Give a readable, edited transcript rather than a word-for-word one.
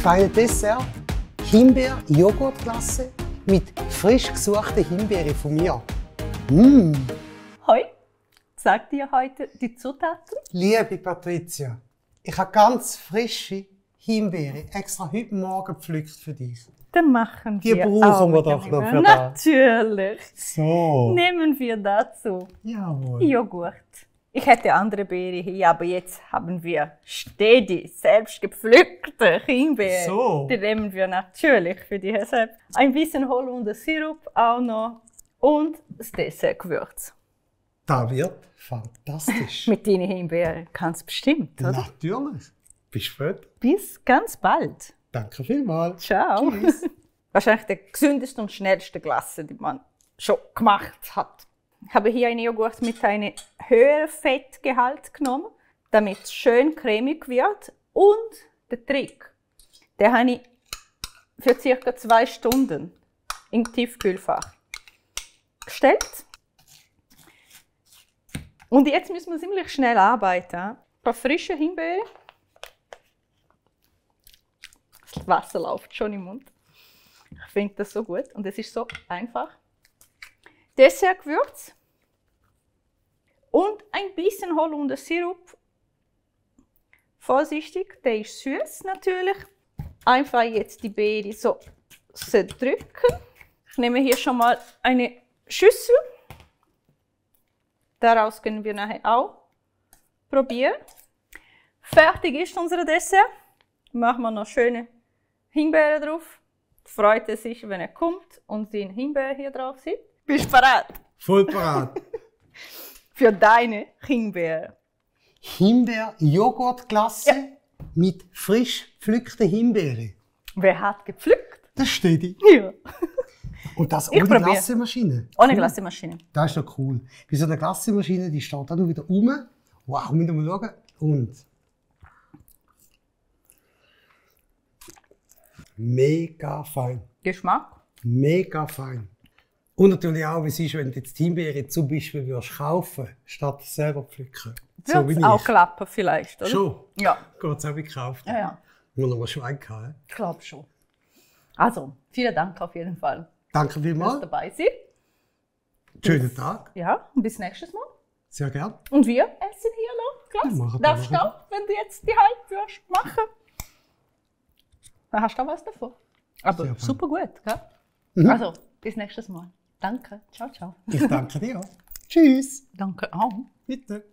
feine Dessert, Himbeer-Joghurt-Glasse mit frisch gesuchter Himbeere von mir. Hoi, sag dir heute die Zutaten? Liebe Patricia, ich habe ganz frische Himbeere extra heute Morgen gepflückt für dich. Dann machen Die wir brauchen wir auch doch noch Himbeere. für das. Natürlich. So. Nehmen wir dazu Jawohl. Joghurt. Ich hätte andere Beere hier, aber jetzt haben wir steady, selbst gepflückte Himbeere. So. Die nehmen wir natürlich für die Rezept. Ein bisschen Holundersirup auch noch und das Dessertgewürz. Das wird fantastisch. Mit deinen Himbeeren kannst du bestimmt, oder? Natürlich. Bis später. Bis ganz bald. Danke vielmals. Ciao. Tschüss. Wahrscheinlich die gesündeste und schnellste Glasse, die man schon gemacht hat. Ich habe hier einen Joghurt mit einem höheren Fettgehalt genommen, damit es schön cremig wird. Und der Trick, den habe ich für ca. 2 Stunden im Tiefkühlfach gestellt. Und jetzt müssen wir ziemlich schnell arbeiten. Ein paar frische Himbeeren. Das Wasser läuft schon im Mund. Ich finde das so gut und es ist so einfach. Dessertgewürz und ein bisschen Holundersirup. Vorsichtig, der ist süß natürlich. Einfach jetzt die Beere so drücken. Ich nehme hier schon mal eine Schüssel. Daraus können wir nachher auch probieren. Fertig ist unser Dessert. Machen wir noch schöne Himbeeren drauf. Freut er sich, wenn er kommt und den Himbeeren hier drauf sieht. Bist du bereit? Voll parat. Für deine Himbeeren. Himbeer-Joghurt-Glasse mit frisch gepflückten Himbeere. Wer hat gepflückt? Das steht die. Ja. Und das Ich ohne probier. Glassemaschine. Ohne Glassemaschine. Das ist doch cool. Bei so einer Glassemaschine, die steht da wieder rum. Wow, müssen wir mal schauen. Und mega fein. Geschmack? Mega fein. Und natürlich auch, wie es ist, wenn du jetzt die Himbeere zum Beispiel würdest kaufen, statt selber pflücken. So wie Wird auch ich. klappen vielleicht, oder? Schon? Ja. Geht's auch gekauft. Ja, ja. Nur noch mal Schwein gehabt. Ich glaube schon. Also, vielen Dank auf jeden Fall, Danke dass vielmals. du dabei sein. Schönen Tag. Ja, und bis nächstes Mal. Sehr gern. Und wir essen hier noch Wir machen Glas. Darfst du das auch, wenn du jetzt die Halbwürst machen? Dann hast du auch was davon. Aber Sehr fein. super gut, gell? Also, bis nächstes Mal. Danke. Ciao, ciao. Ich danke dir. Tschüss. Danke auch. Bitte.